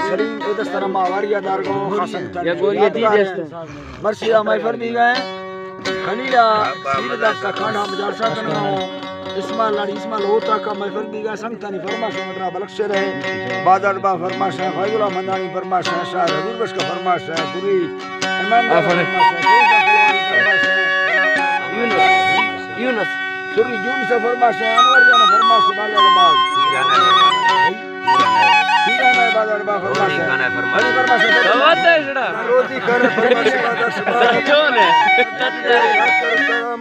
سلیم، اے دست ءَ را ما واری ءَ دار گوں، خاص یا گوری دی دست۔ مرشی ءَ محفل دی گئے۔ خلیل ءَ سیر دات ءَ کانڈ ہم جلسہ کنگا ہوں۔ اسماعیل لاڑی، اسماعیل ہوتا کا محفل دی گئے۔ سنگتانی فرمائش مدرا بلکشے رہے۔ بادر با فرمائش ہے، فیض اللہ مندانی فرمائش ہے، شاہ حضور بخش کا فرمائش ہے، پوری ایمان آفرین۔ فرمائش ہے، شہید کا کلوانی فرمائش ہے۔ یونس، یونس۔ سری یونس فرمائش ہے، انور جان فرمائش ہے، بادر با۔ پیران ءِ بازار با فرمائش ہے۔ گانا فرمائش۔ بڑی فرمائش ہے۔ تو بات ہے جڑا۔ روزی خان ءِ فرمائش ہے۔ سچون ہے۔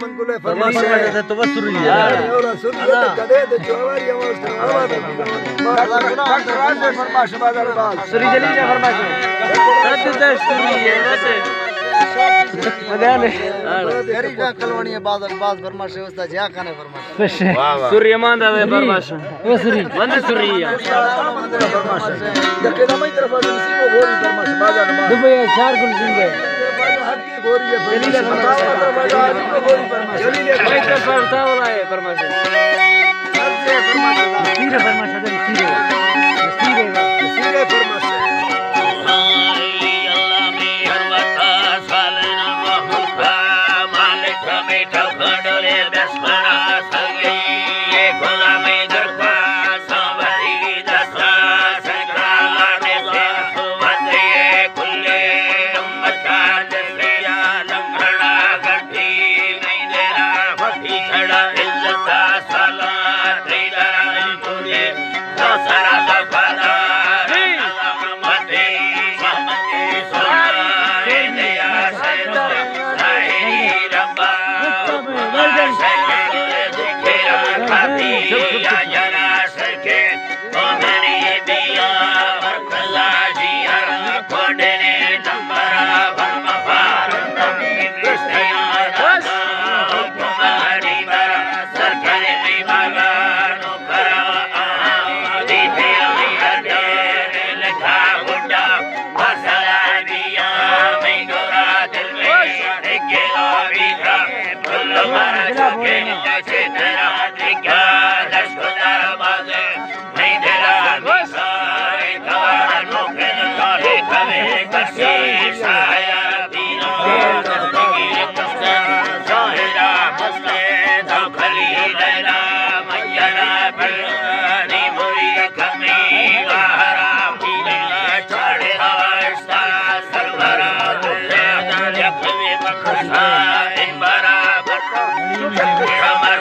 من گلے فرمائش ہے۔ تو بس سری ہے۔ اور سری ہے تو کدے تو جو ہماری آواز تو آواز ہے۔ ڈاکٹر راز ءِ فرمائش ہے بازار با۔ سری جلیل ءِ فرمائش ہے۔ سچ ہے سری ہے ویسے۔ مدانے۔ گری کا کلوانی ءِ بازار با فرمائش ہے، استاد جیا خان ءِ فرمائش۔ واہ، واہ۔ سری امان داد ءِ فرمائش۔ او سری۔ من سری آں۔ دبئی ءَ چار گل زندہ۔ جلیل ءِ فرمائش۔ مئی طرف ءَ تا والا ہے فرمائش۔ سیر ءِ فرمائش، سیر۔